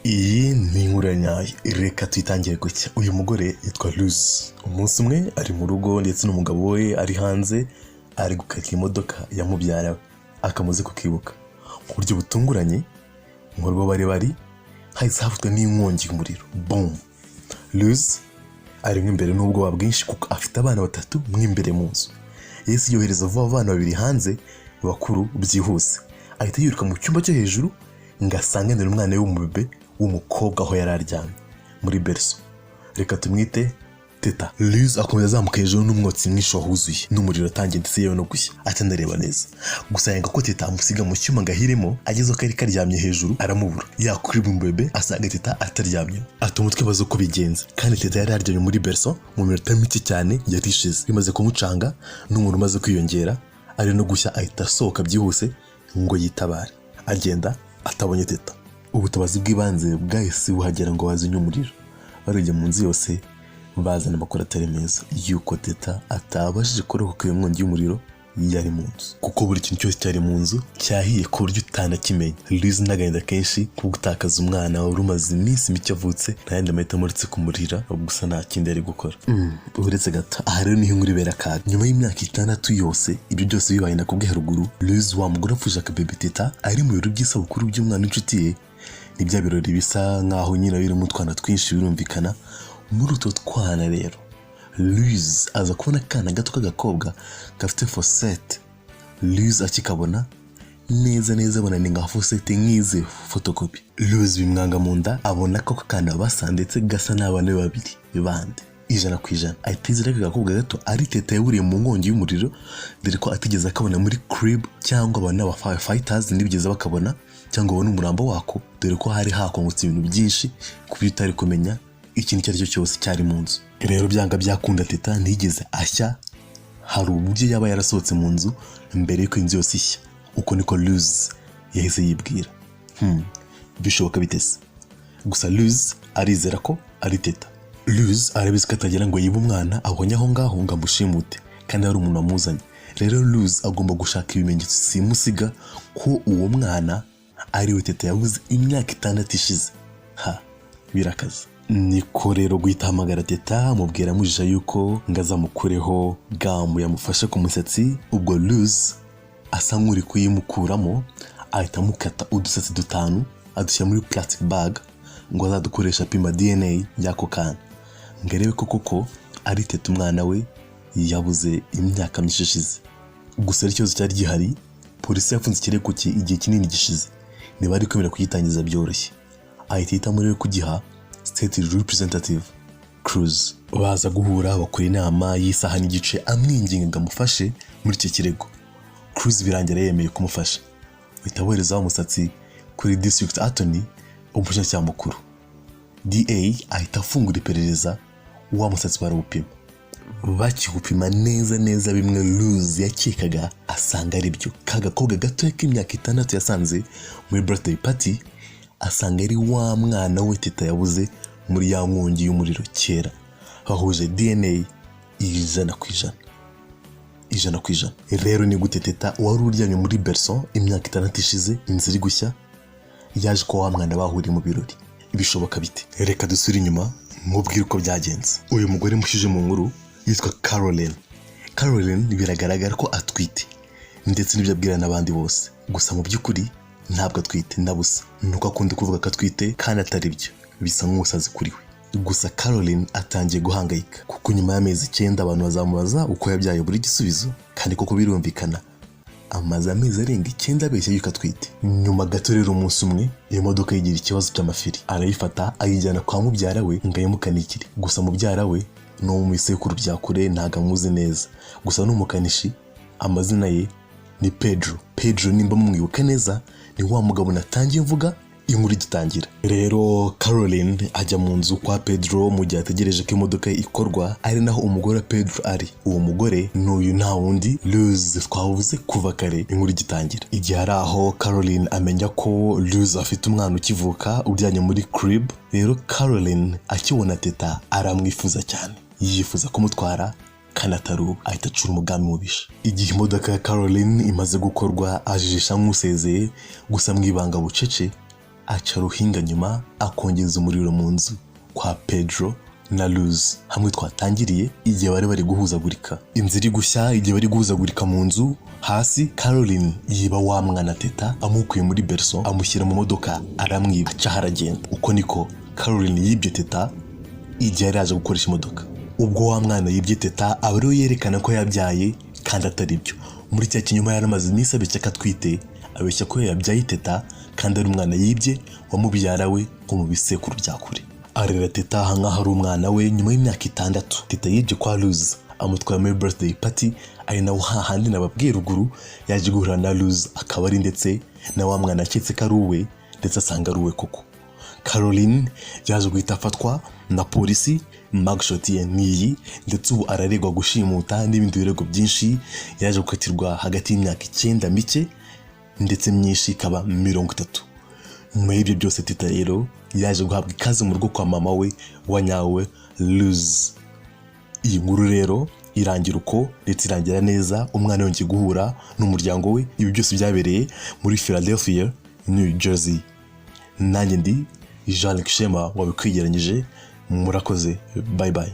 Iyi ni inkuru ya nyayo, reka tuyitangire gutya. Uyu mugore yitwa Luz. Umunsi umwe ari mu rugo ndetse n'umugabo we ari hanze, ari gukata imodoka ya mubyara we, akamaze kukibuka. Mu buryo butunguranye, mu rugo bari hahise hafatwa n'inkongi y'umuriro, boom! Luz arimo imbere n'ubwoba bwinshi kuko afite abana batatu mo imbere mu nzu. Yahise yohereza vuba abana babiri hanze bakuru byihuse, ahita yiruka mu cyumba cyo hejuru ngo asanganire umwana we w'umubebe w'umukobwa aho yari aryamye muri berceau. Reka tumwite Teta. Liz akomeza azamuka hejuru n'umwotsi mwinshi wahuzuye n'umuriro atangiye ndetse yewe no gushya, atanareba neza. Gusa yanga ko Teta amusiga mu cyuma ngo ahiremo. Ageze aho kari karyamye hejuru aramubura, yakuriba umubebe asanga Teta ataryamye, ata umutwe abaza uko bigenze kandi Teta yari aryamye muri berceau mu minota mike cyane yari ishize. Bimaze kumucanga n'umuntu umaze kwiyongera ari no gushya, ahita asohoka byihuse ngo yitabare, agenda atabonye Teta. Ubutabazi bw'ibanze bwahise buhagera ngo bazimye umuriro. Barebye mu nzu yose, bazana amakuru atari meza yuko Teta atabashije kurokoka iyo nkongi y'umuriro yari mu nzu, kuko buri kintu cyose cyari mu nzu cyahiye ku buryo utanakimenya. Liz n'agahinda kenshi ko gutakaza umwana wari umaze iminsi mike avutse, nta yandi mahitamo uretse kumurira gusa, nta kindi yari gukora. Uretse gato, aha rero niho inkuru ibera akaga. Nyuma y'imyaka 6 yose ibyo byose bibaye nakubwiye haruguru, Liz wa mugore apfuje akabebe Teta ari mu birori by'isabukuru by'umwana w'inshuti ye. Ni bya birori bisa nk'aho nyine birimo utwana twinshi, birumvikana. Muri utwo twana rero, Liz aza kubona akana gato k'agakobwa gafite fosette. Liz akikabona neza neza abona ni nka fosette nk'ize fotokopi. Liz bimwanga mu nda, abona ko akana basa ndetse gasa n'abana be babiri bande 100%. Ahita yizera ko agakobwa gato ari Teta yaburiye mu nkongi y'umuriro, dore ko atigeze akabona muri crib cyangwa abana n'aba firefighters ntibigeze bakabona cyangwa babone umurambo wako, dore ko hari hakongotse ibintu byinshi ku buryo utari kumenya ikintu icyo ari cyo cyose cyari mu nzu. Rero byanga byakunda Teta ntiyigeze ashya, hari uburyo yaba yarasohotse mu nzu mbere y'uko inzu yose ishya. Uko niko Luz yahise yibwira. Bishoboka bitese? Gusa Luz arizera ko ari Teta. Luz arabizi ko atagira ngo yibe umwana abonye aho ngaho ngo amushimute kandi hari umuntu wamuzanye. Rero Luz agomba gushaka ibimenyetso simusiga ko uwo mwana ari we Teta yabuze imyaka 6 ishize. Ha, birakaze. Niko rero guhita ahamagara Teta, amubwira amujija yuko ngo azamukureho gum yamufashe ku musatsi. Ubwo Luz asa nk'uri kuyimukuramo, ahita amukata udusatsi dutanu, adushyira muri plastic bag ngo azadukoresha apima DNA y'ako kana, ngo arebe ko koko ari Teta umwana we yabuze imyaka myinshi ishize. Gusa rero ikibazo cyari gihari, polisi yafunze ikirego cye igihe kinini gishize, ntibari kwemera kugitangiza byoroshye. Ahita ahitamo rero kugiha State Representative Cruz. Baza guhura, bakora inama y'isaha n'igice, amwinginga ngo amufashe muri icyo kirego. Cruz birangira yemeye kumufasha, bahita bohereza wa musatsi kuri District Attorney, umushinjacyaha mukuru. DA ahita afungura iperereza, wa musatsi barawupima. Bakiwupima neza neza, bimwe Luz yakekaga asanga ari byo. Ka gakobwa gatoya k'imyaka 6 yasanze muri birthday party, asanga ari wa mwana we Teta yabuze muri ya nkongi y'umuriro kera. Bahuje DNA 100%, 100%. Rero ni gute Teta wari uryamye muri berceau imyaka 6 ishize, inzu iri gushya, yaje ko wa mwana bahuriye mu birori? Bishoboka bite? Reka dusubire inyuma mubwire uko byagenze. Uyu mugore mushyije mu nkuru yitwa Caroline. Caroline biragaragara ko atwite, ndetse n'ibyo abwira n'abandi bose. Gusa mu by'ukuri ntabwo atwite na busa, nuko akunda kuvuga ko atwite kandi atari byo, bisa nk'umusazi kuri we. Gusa Caroline atangiye guhangayika kuko nyuma y'amezi 9 abantu bazamubaza uko yabyaye buri gisubizo, kandi koko birumvikana, amaze amezi arenga 9 abeshya yuko atwite. Nyuma gato rero, umunsi umwe iyo modoka yigira ikibazo cy'amafiri, arayifata ayijyana kwa mubyara we ngo ayimukanikire. Gusa mubyara we ni uwo mu bisekuru bya kure, ntabwo amuzi neza, gusa ni umukanishi. Amazina ye ni Pedro. Pedro, nimba mumwibuka neza, ni wa mugabo natangiye mvuga inkuru igitangira. Rero Caroline ajya mu nzu kwa Pedro mu gihe ategereje ko imodoka ye ikorwa, ari naho umugore wa Pedro ari. Uwo mugore ni uyu, nta wundi, Luz twavuze kuva kare inkuru igitangira. Igihe ari aho, Caroline amenya ko Luz afite umwana ukivuka uryamye muri crib. Rero Caroline akibona Teta aramwifuza cyane, yifuza kumutwara kandi atari uwe. Ahita acura umugambi mubisha. Igihe imodoka ya Caroline imaze gukorwa, ajijisha nk'usezeye, gusa mu ibanga bucece. Aca ruhinga nyuma akongeza umuriro mu nzu kwa Pedro na Luz, hamwe twatangiriye igihe bari bari guhuzagurika. Inzu iri gushya. Igihe bari guhuzagurika mu nzu hasi, Caroline yiba wa mwana Teta, amukuye muri berceau, amushyira mu modoka, aramwiba, acaho aragenda. Uko niko Caroline yibye Teta igihe yari yaje gukoresha imodoka. Ubwo wa mwana yibye Teta aba ariwe yerekana ko yabyaye kandi atari byo. Muri cya kinyoma yari amaze iminsi abeshya ko atwite, abeshya ko yabyaye Teta kandi ari umwana yibye wa mubyara we nko mu bisekuru bya kure. Arera Teta aha nk'aho ari umwana we. Nyuma y'imyaka 6, Teta yibye kwa Luz, amutwara muri birthday party, ari naho hahandi nababwiye ruguru yaje guhura na Luz, akaba ari ndetse na wa mwana aketse ko ari uwe, ndetse asanga ari uwe koko. Caroline yaje guhita afatwa na polisi. Mugshot ye niyi, ndetse ubu araregwa gushimuta n'ibindi birego byinshi. Yaje gukatirwa hagati y'imyaka 9 mike ndetse myinshi ikaba 30. Nyuma y'ibyo byose, Teta rero yaje guhabwa ikaze mu rugo kwa mama we wa nyawe, Luz. Iyi nkuru rero irangira uko, ndetse irangira neza, umwana yongeye guhura n'umuryango we. Ibi byose byabereye muri Philadelphia, New Jersey. Nanjye ndi Jean Luc Shema wabikwigeranyije. Murakoze, bye bye.